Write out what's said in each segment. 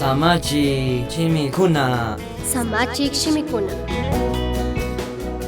Samachik shimikuna. Samachik shimikuna.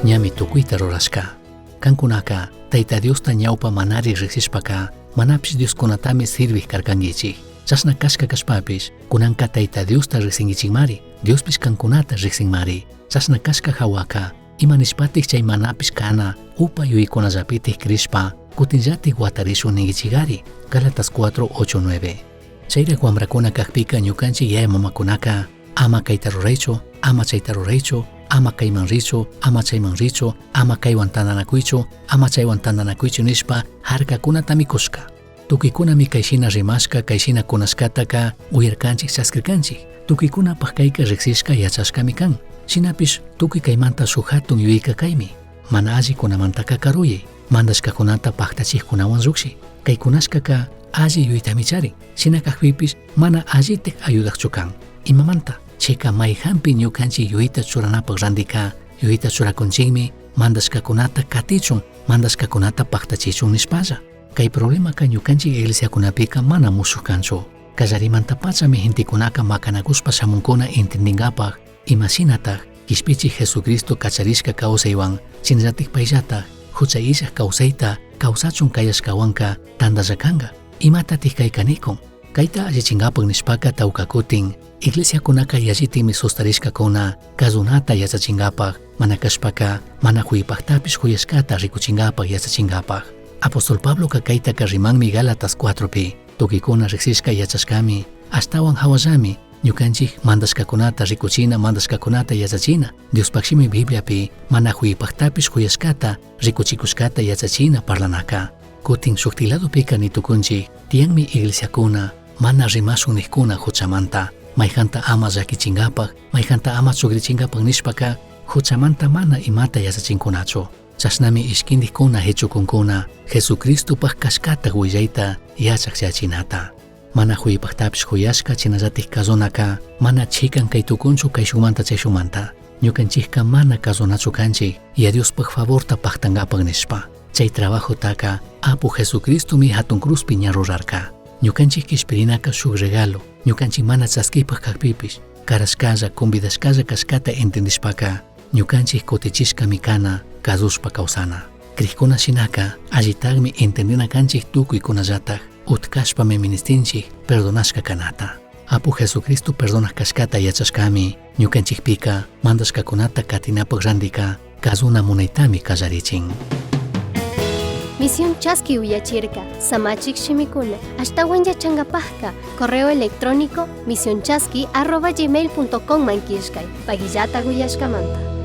Ñami tucuita rurashca. Cancunaca, Taita Diosta ñaupa manari rijsishpaca, manapish Dioscunatami sirvij carcanguichij. Chashna cashca cashpapish, cunanca Taita Diosta rijsinguichijmari, Diospish cancunata rijsinmari. Chashna cashca jahuaca, ima nishpatij chay manapish cana, upa yuyaycunallapitaj crishpa, cutinllataj huatarishun ninguichigari. Gálatas 4, 8, 9. Chairaj huambracuna cajpica ñucanchij yaya mamacunaca, ama caita ruraichu, ama chaita ruraichu, ama caiman richu, ama chaiman richu, ama caihuan tandanacuichu, ama chaihuan tandanacuichu nishpa jarcacunatami cushca. Tucuicunami cai shina rimashca, cai shina cunashcataca uyarcanchij, chasquircanchij. Tucuicunapaj caica rijsishca, yachashcami can. Shinapish tucui caimanta shuj jatun yuyaica caimi. Mana allicunamantaca caruyai, mandashcacunata pajtachijcunahuan llujshi. Cai cunashcaca alli yuyaitami charin. Shina cajpipish mana allitaj ayudajchu can. Imamanta? Chaica maijanpi ñucanchij yuyaita churanapaj randica yuyaita churacunchijmi mandashcacunata catichun, mandashcacunata pajtachichun nishpalla. Cai problemaca ñucanchij iglesiacunapica mana mushuj canchu. Callarimantapachami gentecunaca macanacushpa shamuncuna entendingapaj ima shinataj Quishpichij Jesucristo cacharishca causaihuan, shinallataj paillataj jucha illaj causaita causachun cayashcahuanca tandalla canga. Imatataj caica nicun? Caita allichingapaj nishpaca tauca cutin, iglesiacunaca yallitajmi sustarishcacuna cazunata yachachingapaj, mana cashpaca mana juypajtapish juyashcata ricuchingapaj yachachingapaj. Apóstol Pabloca caitaca rimanmi Gálatas 4pi, tucuicuna rijsishca yachashcami, ashtahuan jahuallami, ñucanchij mandashcacunata ricuchina, mandashcacunata yachachina, Diospaj shimi Bibliapi mana juypajtapish juyashcata ricuchicushcata yachachina parlanaca. Cutin shujti ladopica ni tucunchij, tiyanmi iglesiacuna, mana rimashun nijcuna juchamanta, maijanta ama llaquichingapaj, maijanta ama chugrichingapaj nishpaca, juchamanta mana imata yachachincunachu. Chashnami ishquindijcuna jichucuncuna Jesucristopaj cashcata huillaita yachaj chayachinata. Mana juypajtapish juyashca shinallataj cazunaca mana chican cai tucunchu caishumanta chaishumanta. Ñucanchijca mana cazunachu canchij Yaya Diospaj favorta pajtangapaj nishpa. Chai trabajotaca Apu Jesucristomi jatun cruzpi ña rurarca. Ñucanchij quishpirinaca shuj regalo, ñucanchij mana chasquipaj cajpipish, carashcalla, convidashcalla cashcata entendishpaca, ñucanchij cutichishcami cana, cazushpa causana. Crijcuna shinaca, allitajmi entendina canchij tucuicunallataj, utcashpami ministinchij perdonashca canata. Apu Jesucristo perdonaj cashcata yachashcami, ñucanchijpica mandashcacunata catinapaj randica cazuna munaitami callarichin. Misión Chaski uyachirca, Samachik shimikuna, ashtahuan yachangapajca, correo electrónico misionchaski@gmail.com man killkay, paguillata uyashcamanta.